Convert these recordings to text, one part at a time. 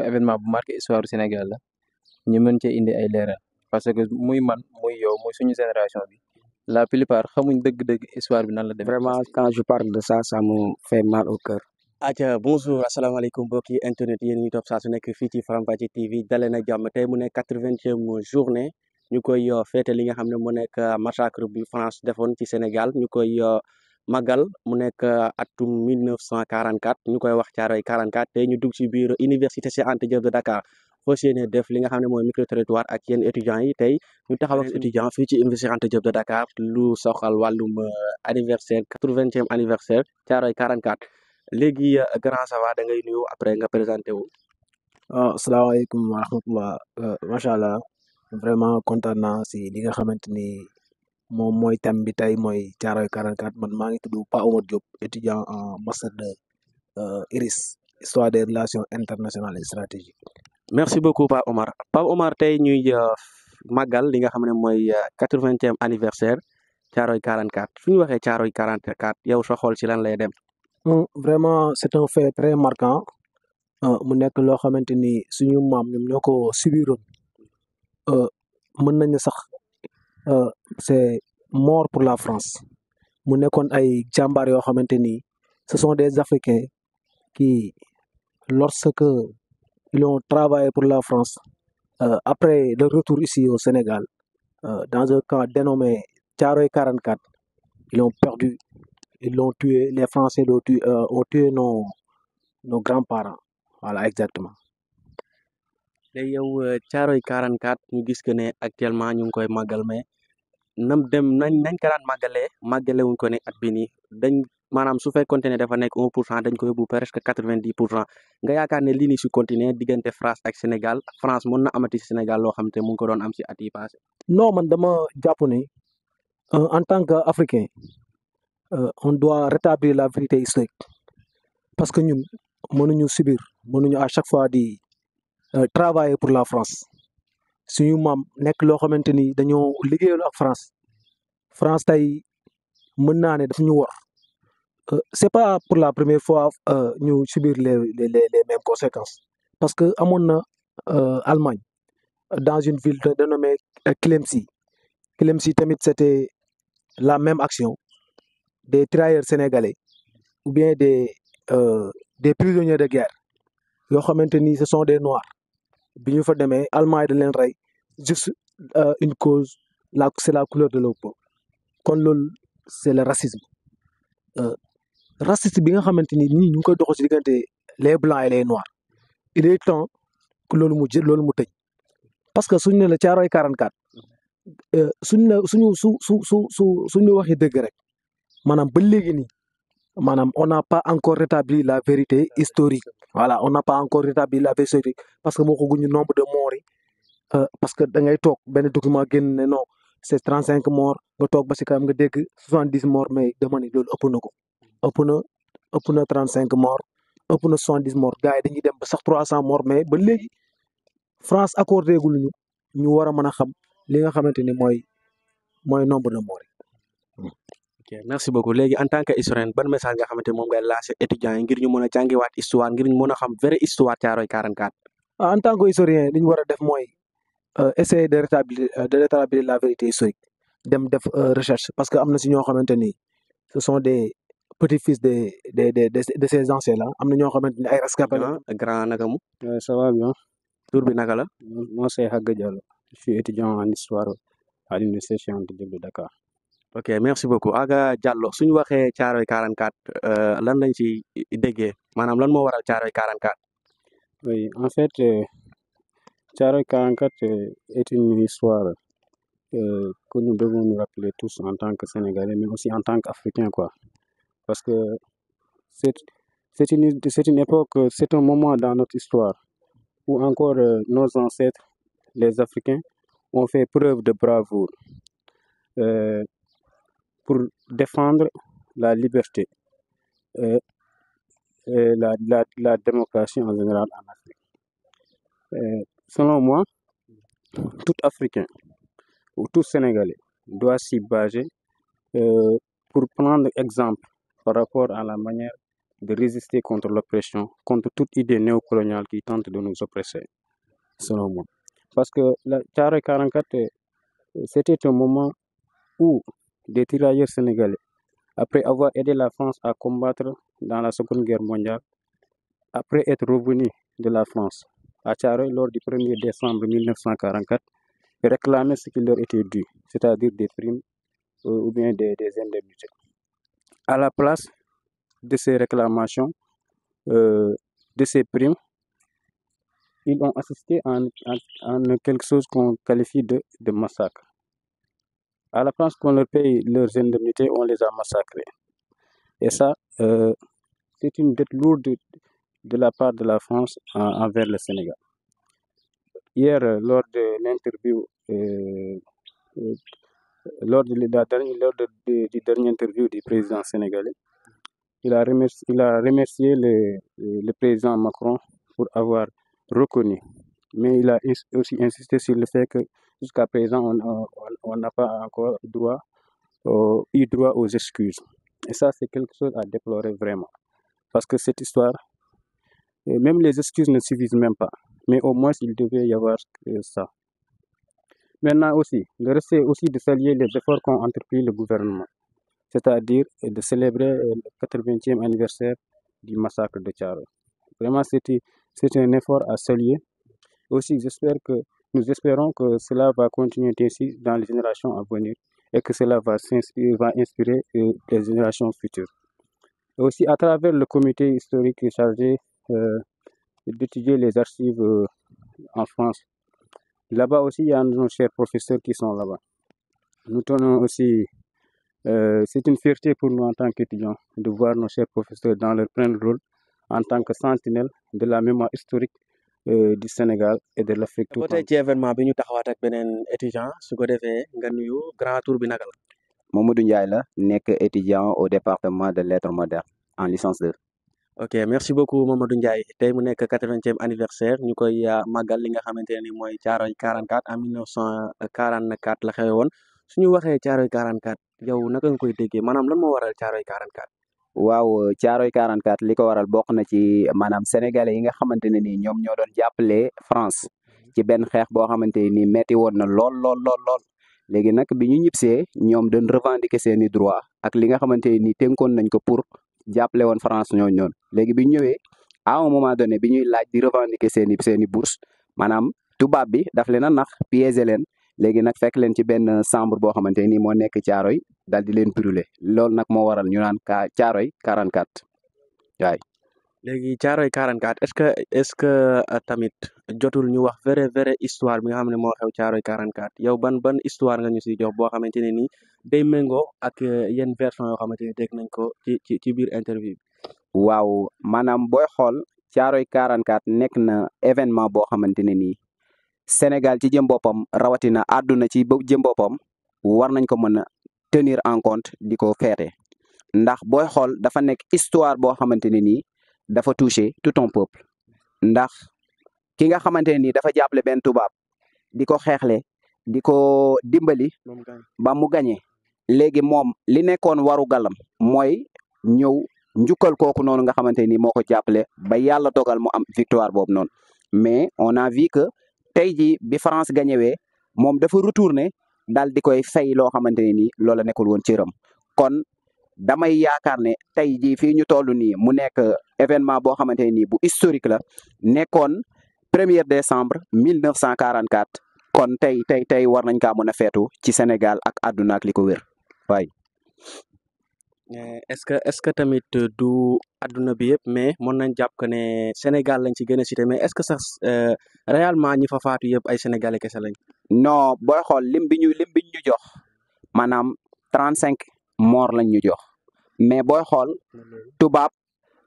événement bu marqué histoire du Sénégal la ñu mën cee indi ay leeral parce que muy man muy yow muy suñu génération bi la plupart xamuñ dëgg-dëgg histoire bi nan la demee. Vraiment, quand je parle de ça me fait mal au cœur. aca bonjour asalaamaaleykum mbokki internet yéen ñuy topp saa su nekk fii ci Faram-Facce TV dalee na jàmm tey mu nekk 80e journée ñu koy féete li nga xam ne mu nekk massacre bi France defoon ci Sénégal ñu koy magal mu nekk atum 1944 ñu koy wax Thiaroye 44 tey ñu dugg ci biir université Cheikh Anta Diop de Dakar foo séene def li nga xam ne mooy micro territoire ak yenn étudiants yi tey ñu taxaw ak étudiant fii ci université Cheikh Anta Diop de Dakar lu soxal wàllum anniversaire 80e anniversaire Thiaroye 44 léegi grand ça va da ngay nuyu après nga présenté wu. asalaamaaleykum wa rahmatullah macha allah vraiment kontaan naa si li nga xamante ni moom mooy thème bi tey mooy Thiaroye 44 man maa ngi tudd Pa Omar Diop étudiant en master de IRIS histoire des relations internationales et stratégiques. merci beaucoup Pa Omar tey ñuy màggal li nga xam ne mooy 80e anniversaire Thiaroye 44 su ñu waxee Thiaroye 44 yow sa xool ci lan lay dem. Vraiment c'est un fait très marquant mu nekk loo xamante ni suñu maam ñoom ñoo ko subiroon mën nañu sax c'est mort pour la France mu nekkoon ay jàmbaar yoo xamante ni ce sont des Africains qui lorsque ils ont travaillé pour la France après le retour ici au Sénégal dans un camp dénommé Thiaroye 44 ils ont perdu. Ils l'ont tué, les Français ont tué nos grands-parents. Voilà, exactement. léegi yow Thiaroye 44 ñu gis que ne actuellement ñu ngi koy màggal mais nañ ko daan màggale wuñ ko ne at bi nii dañ maanaam su fekkoonte ne dafa nekk 1% dañ ko yóbbu presque 90% nga yaakaar ne lii nii su continuer diggante France ak Sénégal France mën na amati si Sénégal loo xam te mu ngi ko doon am si at yi passé. Non man dama jàpp ne en tant qu'Africain on doit rétablir la vérité historique parce que ñun mënuñu à chaque fois di travailler pour la France suñu maam nekk loo xamante ni dañoo liggéeyal ak France tey mën naa ne daf ñu war c'est pas pour la première fois ñu subir les mêmes conséquences parce que amoon na Allemagne dans une ville dénommée Clemcy tamit c'était la même action. Des tirailleurs sénégalais ou bien des prisonniers de guerre yoo xamante ni ce sont des noirs bi ñu fa demee Allemagne da leen rey juste une cause c'est la couleur de leur peau kon loolu c'est le racisme raciste bi nga xamante ni ñii ñu ngi koy doxal ci diggante les blancs et les noirs il est temps que loolu mu tëj parce que suñu ne la Thiaroye 44 suñu waxee dëgg rek. maanaam ba léegi nii maanaam on n'a pas encore rétabli la vérité historique voilà on n'a pas encore rétabli la vérité historique parce que moo ko guñu nombre de morts yi parce que da ngay toog benn document génn ne non c'est 35 morts nga toog ba si kanam nga dégg 70 morts mais dama ni loolu ëpp na 35 morts ëpp na 70 morts gars yi dañuy dem ba sax 300 morts mais ba léegi France accordé gul ñu war a mën a xam li nga xamante ni mooy nombre de morts yi. ok merci beaucoup léegi en tant que historien ban message nga xamante moom ngay lancer étudiants yi ngir ñu mën a jàngiwaat histoire ngir ñu mën a xam vraie histoire Thiaroye 44. en tant que historien li ñu war a def mooy essayer de rétablir la vérité historique dem def recherche parce que am na si ñoo xamante ni ce sont des petits-fils de ces anciens là am na ñoo xamante ni ay rescapés la. grand naka mu. ça va bien. tur bi naka la. moi c'est Haga Diallo je suis étudiant en histoire à l'université Cheikh Anta Diop de Dakar. ok merci beaucoup Aga Diallo suñu waxee Thiaroye 44 lan lañ ci déggee maanaam lan moo waral Thiaroye 44. oui en fait Thiaroye 44 est une histoire que nous devons nous rappeler tous en tant que Sénégalais mais aussi en tant qu'Africains quoi parce que c'est une époque c'est un moment dans notre histoire où encore nos ancêtres les Africains ont fait preuve de bravoure. Pour défendre la liberté et la démocratie en général en Afrique. Selon moi, tout Africain ou tout Sénégalais doit s'y baser pour prendre exemple par rapport à la manière de résister contre l'oppression, contre toute idée néocoloniale qui tente de nous oppresser, selon moi. Parce que la Thiaroye 44, c'était un moment où des tirailleurs sénégalais, après avoir aidé la France à combattre dans la Seconde Guerre mondiale, après être revenus de la France à Thiaroye lors du 1er décembre 1944, réclamaient ce qui leur était dû, c'est-à-dire des primes ou bien des indemnités. À la place de ces réclamations, de ces primes, ils ont assisté à quelque chose qu'on qualifie de massacre. À la place qu'on leur paye leurs indemnités, on les a massacrés. Et ça, c'est une dette lourde de la part de la France envers le Sénégal. Hier, lors de l'interview, lors du dernier interview du président sénégalais, il a remercié le président Macron pour avoir reconnu. Mais il a aussi insisté sur le fait que jusqu'à présent, on n'a pas encore eu droit aux excuses. Et ça, c'est quelque chose à déplorer vraiment. Parce que cette histoire, même les excuses ne suffisent même pas. Mais au moins, il devait y avoir ça. Maintenant aussi, le reste est aussi de saluer les efforts qu'ont entrepris le gouvernement, c'est-à-dire de célébrer le 80e anniversaire du massacre de Thiaroye. Vraiment, c'est un effort à saluer. Aussi, nous espérons que cela va continuer ainsi dans les générations à venir et que cela va inspirer les générations futures. Et aussi, à travers le comité historique chargé d'étudier les archives en France, là-bas aussi, il y a nos chers professeurs qui sont là-bas. Nous tenons aussi, c'est une fierté pour nous en tant qu'étudiants de voir nos chers professeurs dans leur plein rôle en tant que sentinelle de la mémoire historique du Sénégal et de l'Afrique tout ba tey ci événement bi ñu taxawaat ak beneen étudiant su ko defee nga nuyu grand tour bi naka la. Mamadou Ndiaye la nekk étudiant au département de lettres modernes en licence 2. ok merci beaucoup Mamadou Ndiaye tey mu nekk 80e anniversaire ñu koy màggal li nga xamante ne ni mooy Thiaroye 44 en 1944 la xewe woon suñu waxee Thiaroye 44 yow naka nga koy déggee maanaam lan moo waral Thiaroye 44. waaw Thiaroye 44 li ko waral bokk na ci maanaam sénégalais yi nga xamante ne ni ñoom ñoo doon jàppale France ci benn xeex boo xamante ni metti woon na lool léegi nag bi ñu ñibbisee ñoom doon revendiquer seeni droit ak li nga xamante ni tënkoon nañ ko pour jàppale woon France ñooñu noonu léegi bi ñu ñëwee à un moment donné bi ñuy laaj di revendiquer seeni bourse maanaam tubaab bi daf leen a nax piéger leen léegi nag fekk leen ci benn chambre boo xamante ni moo nekk Thiaroye dal di leen brûler loolu nag moo waral ñu naan Thiaroye 44 waay. léegi Thiaroye 44 est-ce que tamit jotul ñu wax vrai histoire bi nga xam ne moo xew Thiaroye 44 yow ban histoire nga ñu siy jox boo xamante ne nii day méngoo ak yenn version yoo xamante ne dégg nañ ko ci biir interview bi. waaw maanaam booy xool Thiaroye 44 nekk na événement boo xamante ne nii Sénégal ci jëm boppam rawatina àdduna ci jëm boppam war nañ ko mën a tenir en compte di ko feete ndax booy xool dafa nekk histoire boo xamante ne nii dafa toucher tout un peuple ndax ki nga xamante ne nii dafa jàppale benn tubaab di ko xeexle di ko dimbali ba mu gañe léegi moom li nekkoon waru galam mooy ñëw njukkal kooku noonu nga xamante ni moo ko jàppale ba yàlla dogal mu am victoire boobu noonu mais on a vu que tey jii bi France gañewee moom dafa retourné daal di koy fay loo xamante ne nii loola nekkul woon cëram kon damay yaakaar ne tey jii fii ñu toll nii mu nekk événement boo xamante ne nii bu historique la nekkoon 1er décembre 1944 kon tey war nañ kaa mën a feetu ci Sénégal ak àdduna ak li ko wér waay. est-ce que tamit du àdduna bi yëpp mais mën nañ jàpp que ne Sénégal lañ ci gën a cité mais est-ce que sax réellement ñi fa faatu yëpp ay sénégalais kese lañ. non booy xool lim bi ñu jox maanaam 35 morts lañ ñu jox mais booy xool tubaab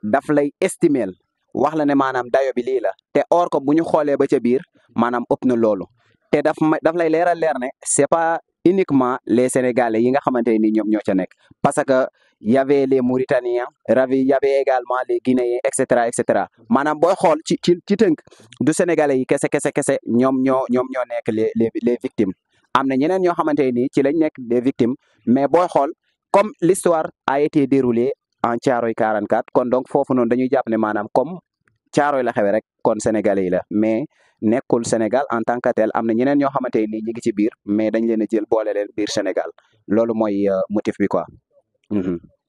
daf lay estimer wax la ne maanaam dayo bi lii la te or ko bu ñu xoolee ba ca biir maanaam ëpp na loolu te daf lay leer ne c'est pas uniquement les Sénégalais yi nga xamante ni ñoom ñoo ca nekk parce que y avait les Mauritaniens y avait également les Guinéens et cetera maanaam booy xool ci tënk du Sénégalais yi kese ñoom ñoo nekk les victimes am na ñeneen ñoo xamante ni ci lañ nekk des victimes mais booy xool comme l'histoire a été déroulée en Thiaroye 44 kon donc foofu noonu dañuy jàpp ne maanaam comme Thiaroye la xewe rek kon sénégalais yi la mais nekkul Sénégal en tant que tel am na ñeneen ñoo xamante ni ñi ngi ci biir mais dañ leen a jël boole leen biir Sénégal loolu mooy motif bi quoi.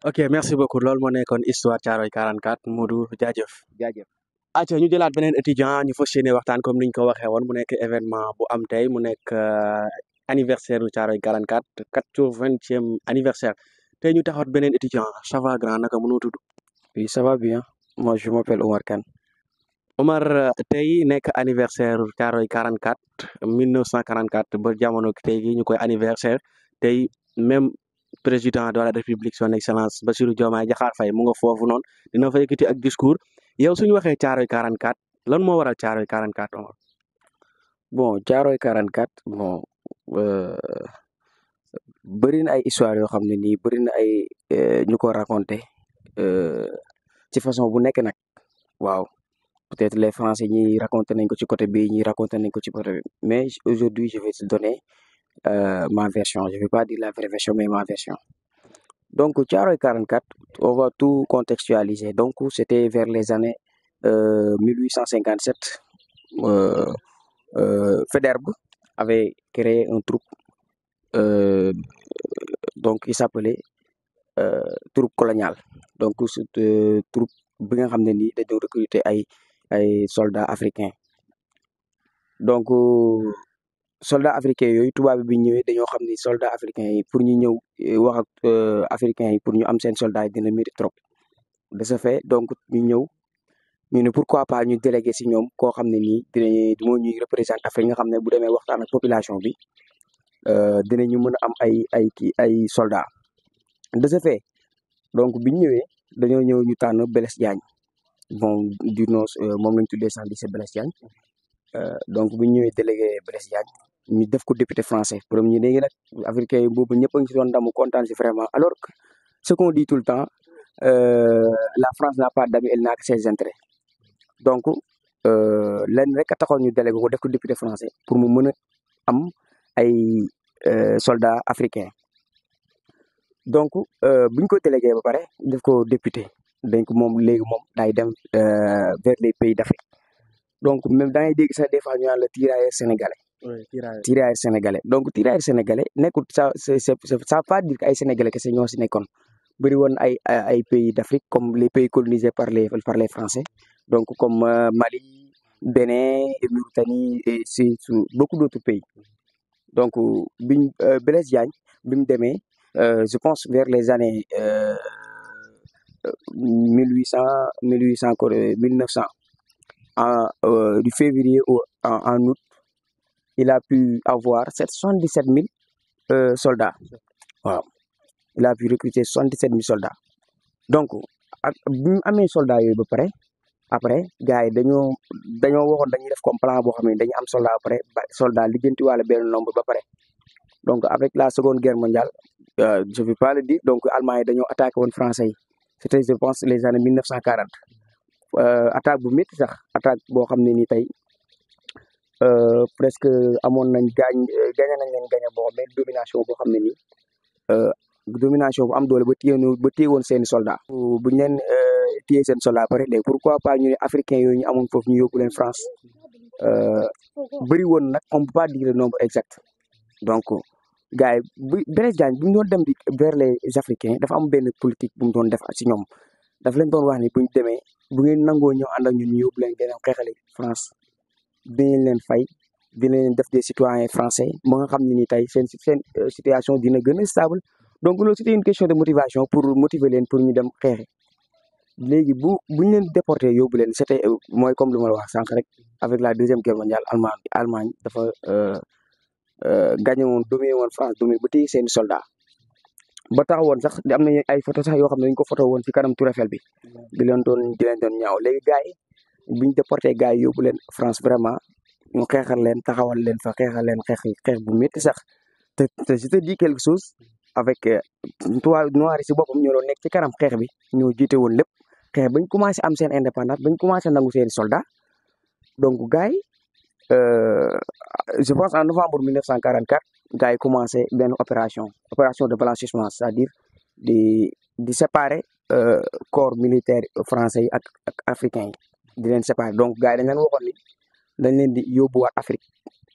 ok merci beaucoup loolu moo nekkoon histoire Thiaroye 44 Modou jaajëf. jaajëf. acca ñu jëlaat beneen étudiant ñu fas yéene waxtaan comme niñ ko waxee woon mu nekk événement bu am tey mu nekk anniversaire u Thiaroye 44 80e anniversaire tey ñu taxawat beneen étudiant ça va grand naka mënoo tudd. Oui, ça va bien. Moi, je m'appelle Omar Kane. Omar tey nekk anniversaire Thiaroye 44 1944 ba jamono tey gi ñu koy anniversaire tey même président de la république son excellence Bassirou Diomaye Diakhar Faye mu nga foofu noonu dina fa yëkkati ak discours yow suñu waxee Thiaroye 44 lan moo waral Thiaroye 44 Omar. Bon, Thiaroye 44, bon, bëri na ay histoire yoo xam ne nii bëri na ay ñu ko raconté ci façon bu nekk nag waaw peut-être les Français ñi raconté nañ ko ci côté bi ñi raconté nañ ko ci côté bi mais aujourd'hui je vais te donner ma version je vais pas dire la vraie version mais ma version. Donc Thiaroye 44 on va tout contextualiser donc c'était vers les années 1857 Faidherbe avait créé un troupe donc il s'appelait troupe coloniale donc cette troupe bi nga xam ne nii dañoo recruter ay soldats africains donc soldats africains yooyu tubaab bi ñëwee dañoo xam ni soldats africains yi pour ñu ñëw wax ak africains yi pour ñu am seen soldats yi dina métti trop de ce fait donc ñu ñëw ñu ne pourquoi pas ñu délégué si ñoom koo xam ne nii moo ñuy représenter Afrique nga xam ne bu demee waxtaan ak population bi dinañu mën a am ay soldats de ce fait donc biñ ñëwee dañoo ñëw ñu tànn Blaise Diagne bon du nom moom lañ tuddee sax lycée Blaise Diagne donc biñ ñëwee délégué Blaise Diagne ñu def ko député français premier léegi nag africain yi boobu ñëpp a ngi si doon ndamu kontaan si vraiment alors que ce qu'on dit tout le temps la France n'a pas d'amis elle n'a que ses intérêts donc lenn rek a taxoon ñu délégué ko def ko député français pour mu mën a am ay soldats africains donc buñ ko délégué ba pare def ko député donc moom léegi moom daay dem vers les pays d'Afrique donc même da ngay dégg sax des fois ñu naan la tirailleur sénégalais. oui tirailleur sénégalais donc tirailleur sénégalais nekkul ça veut pas dire que ay sénégalais kese ñoo si nekkoon bëri woon ay pays d'Afrique comme les pays colonisés par les Français donc comme Mali, Bénin, Mauritanie et c'est beaucoup d'autres pays donc biñ Blaise Diagne bi mu demee je pense vers les années 1900 du février en août il a pu avoir 77 000 soldats waaw il a pu recruter 77 000 soldats donc ak bi mu amee soldats yooyu ba pare après gars yi dañoo waxoon dañuy def comme plan boo xam ne dañu am soldat ba pare soldat lijjanti wàlla benn nombre ba pare donc avec la seconde guerre mondiale je vais pas le dire donc allemand yi dañoo attaqué woon français yi c'était je pense les années 1940 attaque bu métti sax attaque boo xam ne ni tey presque amoon nañ gagné nañ leen gagné boo xam ne domination boo xam ne nii domination bu am doole ba téye woon seeni soldats buñ leen téye seen soldat pare léegi pourquoi pas ñu ne africains yooyu ñu amoon foofu ñu yóbbu leen France bëri woon nag on peut pas dire le nombre exact donc gars yi Blaise Diagne bu ñu doon dem di vers les africains dafa am benn politique bu mu doon def si ñoom daf leen doon wax ni buñ demee bu ngeen nangoo ñëw ànd ak ñun ñu yóbbu leen gën a xeexale France dinañ leen fay dinañ leen def des citoyens français ba nga xam ne ni tey seen situation dina gën a stable donc loolu c'était une question de motivation pour motiver leen pour ñu dem xeexi léegi buñ leen déporté yóbbu leen c'était mooy comme lu ma la wax sànq rek avec la deuxième guerre mondiale Allemagne dafa gagné woon dominé woon France dominé ba téye seeni soldats ba taxawoon sax am nañu ay photo sax yoo xam ne dañu ko photo woon ci kanam Tour Eiffel bi di leen doon ñaaw léegi gars yi biñ déporté gars yi yóbbu leen France vraiment ñu xeexal leen taxawal leen fa xeexal leen xeex bu métti sax te je te dis quelque chose avec noir yi si boppam ñoo doon nekk ci kanam xeex bi ñoo jiite woon lépp xeex bañ commencé am seen indépendance bañ commencé nangu seeni soldats donc gars yi je pense en novembre 1944 gars yi commencé benn opération de blanchissement c'est-à-dire di séparer corps militaire français yi ak africain yi di leen séparer donc gars yi dañ leen waxoon ni dañ leen di yóbbuwaat Afrique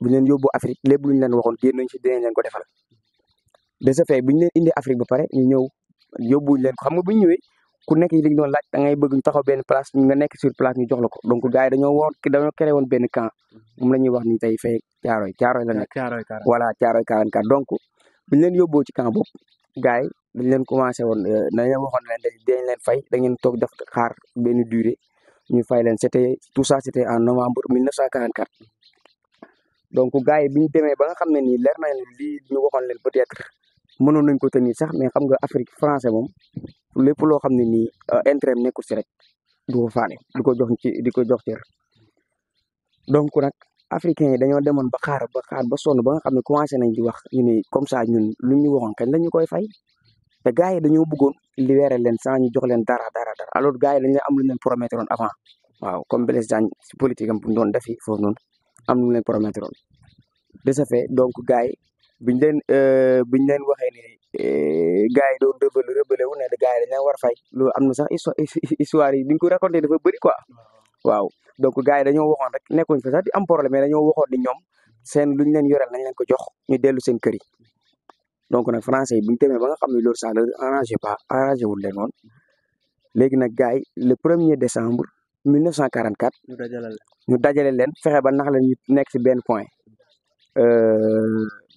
bu ñu leen yóbbu Afrique lépp lu ñu leen waxoon génn nañ ci dinañ leen ko defal de ce fait bu ñu leen indi Afrique ba pare ñu ñëw yóbbuwuñ leen ko xam nga bu ñu ñëwee ku nekk yi li ñu doon laaj da ngay bëgg ñu taxaw benn place nga nekk sur place ñu jox la ko donc gars yi dañoo créé woon benn camp moom la ñuy wax ni tey fee Caaroy la nekk voilà Caaroy 44 donc bu ñu leen yóbboo ci camp boobu gars yi dañ leen commencé woon dañ leen waxoon leen dañ leen fay da ngeen toog def xaar benn durée ñu fay leen tout ça c'était en novembre 1944 donc gars yi bi ñu demee ba nga xam ne nii leer na leen lii ñu waxoon leen peut-être mënoon nañ ko tenir sax mais xam nga Afrique français moom lépp loo xam ne nii intérêt nekkul si rek du ko faale di ko jox cër donc nag africains yi dañoo demoon ba xaar ba sonn ba nga xam ne commencé nañ di wax ñu ne comme ça ñun lu ñu waxoon kañ la ñu koy fay te gars yi dañoo bëggoon libérer leen sans ñu jox leen dara alors gars yi dañ leen am lu ñu leen promettre woon avant waaw comme Blaise Diagne si politique am bu ñu doon defi foofu noonu am lu ñu leen promettre woon de ce fait donc gars yi biñ leen waxee ni gars yi doon rebelle wu ne de gars yi dañ leen war a fay loolu am na sax histoire yi bi ñu ko raconté dafa bëri quoi waaw donc gars yi dañoo waxoon rek nekkuñ fa sax di am problème mais dañoo waxoon ni ñoom seen lu ñu leen yoreel nañ leen ko jox ñu dellu seen kër yi donc nag français yi bu ñu demee ba nga xam ne loolu sax la arrangé wul leen woon léegi nag gars yi le 1er décembre 1944 ñu dajale leen fexe ba nax leen ñu nekk si benn point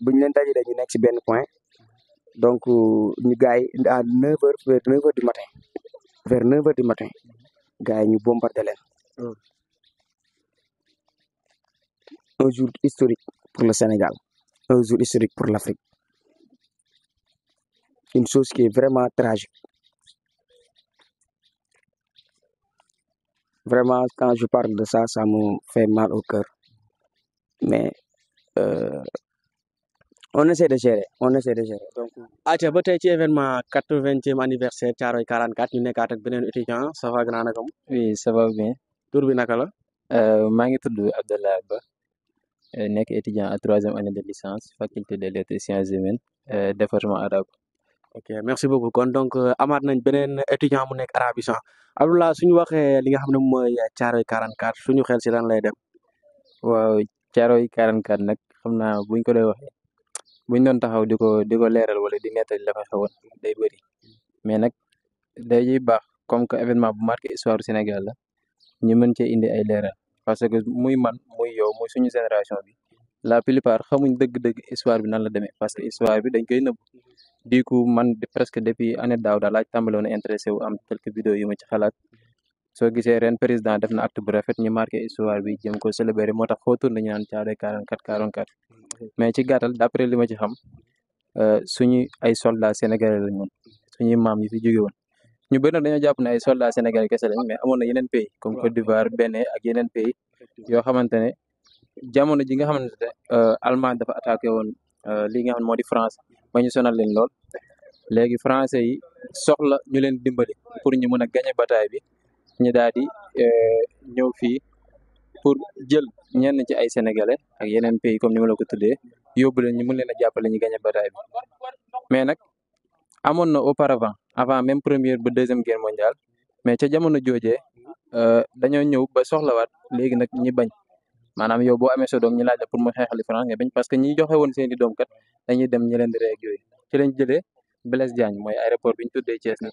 bu ñu leen dajalee ñu nekk si benn point donc ñu gars yi à 9h vers 9h du matin vers 9h du matin gars yi ñu bombardé leen un jour historique pour le Sénégal un jour historique pour l'Afrique une chose qui est vraiment tragique vraiment quand je parle de ça me fait mal au cœur mais on essaie de gérer donc aca ba tey ci événement 80e anniversaire Caaroy 44 ñu nekkaat ak beneen étudiant ça va grand nakam oui ça va bien tur bi naka la maa ngi tudd Abdallah Ba nekk étudiant à 3e année de licence faculté des lettres et sciences humaines département arabe ok merci beaucoup kon donc amaat nañ beneen étudiant mu nekk arabisant Abdallah suñu waxee li nga xam ne mooy Caaroy 44 suñu xel si lan lay dem waaw Caaroy 44 nag xam naa buñ ko doy waxee buñ doon taxaw di ko leeral wala di nettali la fa xewoon day bëri mais nag day baax comme que événement bu marqué histoire du Sénégal la ñu mën cee indi ay leeral parce que muy man muy yow muy suñu génération bi la plupart xamuñ dëgg-dëgg histoire bi nan la demee parce que histoire bi dañ koy nëbb du coup man presque depuis année daaw daal laaj tàmbale woon intéressé wu am quelques vidéos yu ma ci xalaat soo gisee ren président def na acte bu rafet ñu marqué histoire bi jëm ko célébrer moo tax foo tourné ñu naan Caaroy 44 mais ci gàttal d'après li ma ci xam suñu ay soldats sénégalais lañ woon suñuy maam yi fi jóge woon ñu bëri na dañoo jàpp ne ay soldats sénégalais kese lañ mais amoon na yeneen pays comme Côte d'Ivoire Bénin ak yeneen pays yoo xamante ne jamono ji nga xamante ne Allemagne dafa attaqué woon li nga xam ne moo di France ba ñu sonal leen lool léegi français yi soxla ñu leen dimbali pour ñu mën a gagner bataille bi ñu daal di ñëw fii pour jël ñenn ci ay sénégalais ak yeneen pays comme ni ma la ko tuddee yóbbu leen ñu mën leen a jàppale ñu gagner bataille bi mais nag amoon na auparavant avant même première ba deuxième guerre mondiale mais ca jamono joojee dañoo ñëw ba soxlawaat léegi nag ñi bañ maanaam yow boo amee sa doom ñu laaj la pour mu xeexali France nga bañ parce que ñi joxe woon seen i doom kat dañuy dem ñi leen di rey ak yooyu ci lañ jëlee Blaise Diagne mooy aéroport bi ñu tuddee Thiès ni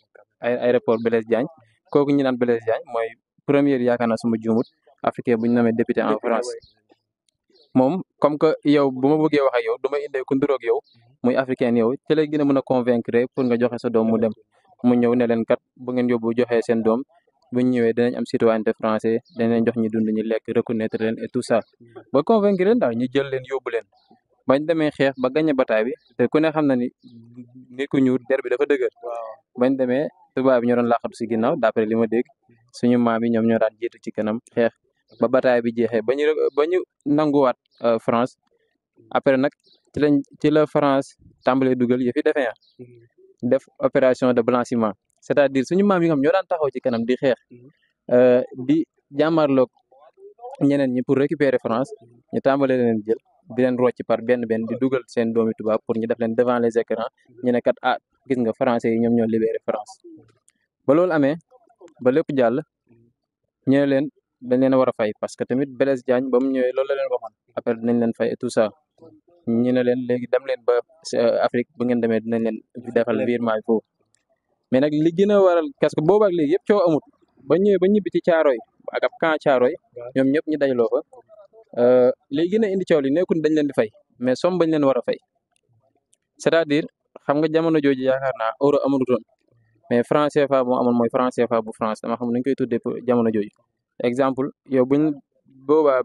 aéroport Blaise Diagne kooku ñu naan Blaise Diagne mooy première yaakaar naa suma juumut africain bu ñu namee député en France moom comme que yow bu ma bëggee wax ak yow du ma indee ku nduroog yow muy africain yow ci lay gën a mën a convaincre pour nga joxe sa doom mu dem mu ñëw ne leen kat bu ngeen yóbbu joxee seen doom bu ñu ñëwee dinañ am citoyenneté français dañ leen jox ñu dund ñu lekk reconnaître leen et tout ça ba convaincre leen daal ñu jël leen yóbbu leen bañ demee xeex ba gagné bataille bi te ku ne xam na ni nit ku ñuul der bi dafa dëgër bañ demee tubaab bi ñoo doon laaxatu si ginnaaw d'après li ma dégg suñu maam yi ñoom ñoo daan jiitu ci kanam xeex ba bataille bi jeexee ba ñu nanguwaat France après nag ci la France tàmbalee dugal yëfi defee def opération de blanchiment c'est-à-dire suñu maam yi nga xam ñoo daan taxaw ci kanam di xeex di jàmmarloog ñeneen ñi pour récupérer France ñu tàmbalee leen jël di leen rocc par benn di dugal seen doomi tubaab pour ñu def leen devant les écrans ñu ne kat ah gis nga français yi ñoom ñoo libéré France ba loolu amee ba lépp jàll ñu ne leen dañ leen a war a fay parce que tamit Blaise Diagne ba mu ñëwee loolu la leen waxoon après dinañ leen fay et tout ça ñu ne leen léegi dem leen ba Afrique bu ngeen demee dinañ leen defal virement foofu mais nag li gën a waral parce que boobu ak léegi yëpp coow amut ba ñëwee ba ñibbi ci Caaroy ak ab camp Caaroy ñoom ñëpp ñu dajaloo fa li gën a indi coow li nekkul dañ leen di fay mais somme bañ leen war a fay c'est-à-dire xam nga jamono jooju yaakaar naa euro amutoon mais franc CFA moo amoon mooy franc CFA bu France dama xam nu ñu koy tuddee jamono jooju exemple yow buñ boobaa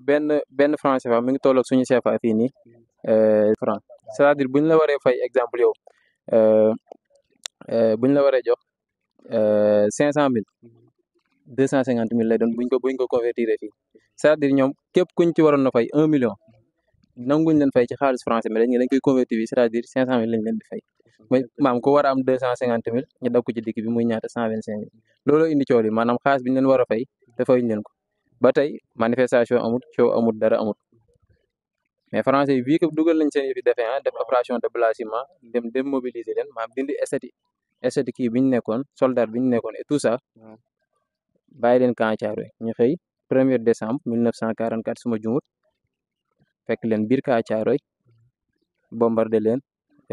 benn franc CFA mi ngi tolloog suñu CFA fii nii franc c'est-à-dire buñ la waree fay exemple yow buñ la waree jox 500 000 250 000 lay doon buñ ko convertir fii c'est-à-dire ñoom képp kuñ ci waroon na fay 1 million nanguñ leen fay ci xaalis français mais dañ koy convertir fii c'est-à-dire 500 000 lañ leen di fay mooy maam ko war a am 250 000 ñu dab ko ci dikk bi muy ñaata 125 000 looloo indi coow li maanaam xaalis bi ñu leen war a fay te fayuñ leen ko ba tey manifestation amut coow amut dara amut mais français yi vu que dugal nañ seen yëfi defee def opération de blanchiment dem démobiliser leen maanaam dindi esthétique kii bi ñu nekkoon soldat bi ñu nekkoon et tout ça bàyyi leen camp Thiaroye ñu xëy 1er décembre 1944 suma jumut fekk leen biir camp Thiaroye bombardé leen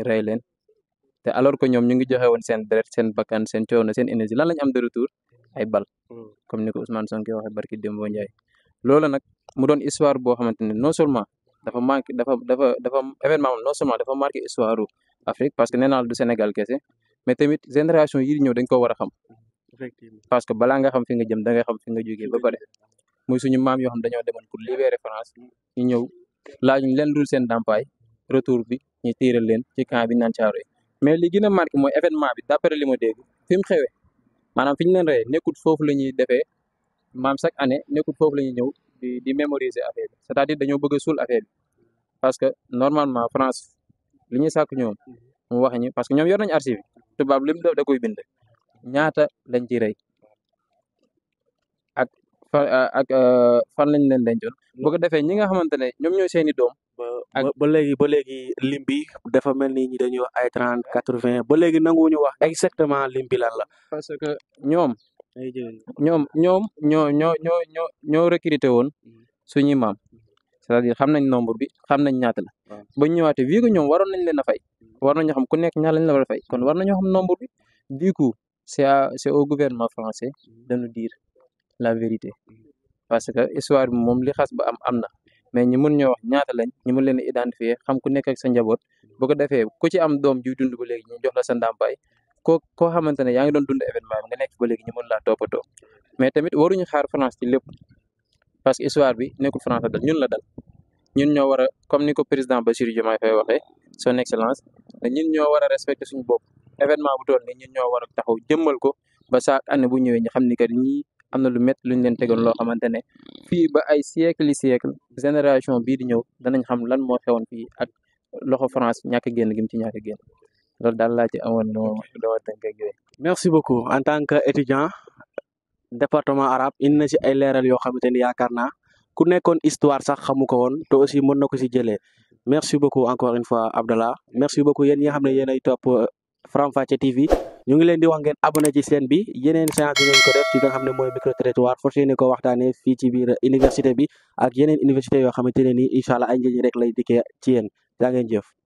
rey leen te alors que ñoom ñu ngi joxe woon seen deret seen bakkan seen coono seen énergie lan lañ am de retour ay bal comme ni ko Ousmane Sonko waxee barki Dembo Ndiaye loolu nag mu doon histoire boo xamante ne non seulement dafa manqué dafa événement non seulement dafa marqué histoire Afrique parce que nee naa la du Sénégal kese mais tamit génération yi di ñëw dañ ko war a xam parce que balaa nga xam fi nga jëm da nga xam fi nga jógee ba pare muy suñu maam yoo xam dañoo demoon pour libérer France ñu ñëw laajuñ leen dul seen ndàmpaay retour bi ñu tiiral leen ci camp bi naan Thiaroye mais li gën a marqué mooy événement bi d'après li ma dégg fi mu xewee maanaam fi ñu leen reyee nekkul foofu la ñuy defee maam chaque année nekkul foofu la ñuy ñëw di mémoriser affaire bi c'est-à-dire dañoo bëgg a suul affaire bi parce que normalement France li ñuy sàkk ñoom mu wax ñu parce que ñoom yor nañu archive tubaab lim da koy bind ñaata lañ ci rey ak fan lañ leen dencoon bu ko defee ñi nga xamante ne ñoom ñooy seeni doom ba léegi lim bi dafa mel ni ñi dañuy wax ay 30 80 ba léegi nanguwuñu wax exactement lim bi lan la parce que ñoom ñoo recruté woon suñuy maam c'est-à-dire xam nañ nombre bi xam nañ ñaata la ba ñu ñëwaatee vu que ñoom waroon nañ leen a fay war nañu xam ku nekk ñaar lañ la war a fay kon war nañoo xam nombre bi du coup c'est au gouvernement français de nous dire la vérité parce que histoire bi moom li xas ba am na mais ñi mën ñoo wax ñaata lañ ñu mën leen a identifier xam ku nekk ak sa njaboot bu ko defee ku ci am doom juy dund ba léegi ñu jox la sa ndàmpaay koo xamante ne yaa ngi doon dund événement bi nga nekk ba léegi ñu mën laa toppatoo mais tamit waruñu xaar France ci lépp parce que histoire bi nekkul France la dal ñun la dal ñun ñoo war a comme ni ko président Bassirou Diomaye Faye waxee son excellence ñun ñoo war a respecter suñu bopp événement bu toll nii ñun ñoo war a taxaw jëmmal ko ba chaque année bu ñëwee ñu xam ni que ñii am na lu métti luñ leen tegoon loo xamante ne fii ba ay siècle génération bii di ñëw danañ xam lan moo xewoon fii ak loxo France ñàkk génn gi mu ci ñàkk génn loolu daal laa ci amoon doo tënk ak yooyu. merci beaucoup en tant que étudiant département arabe indi na si ay leeral yoo xamante ni yaakaar naa ku nekkoon histoire sax xamu ko woon te aussi mën na ko si jëlee merci beaucoup encore une fois Abdallah merci beaucoup yéen ñi nga xam ne yéen ay topp Faram-Facce TV ñu ngi leen di wax ngeen abonné ci chaîne bi yeneen séance yi ngeen ko def ci nga xam ne mooy micro trottoir fas yéene ko waxtaanee fii ci biir université bi ak yeneen université yoo xamante ne nii incha allah ay njëriñ rek lay dikkee ci yéen jaa ngeen jëf.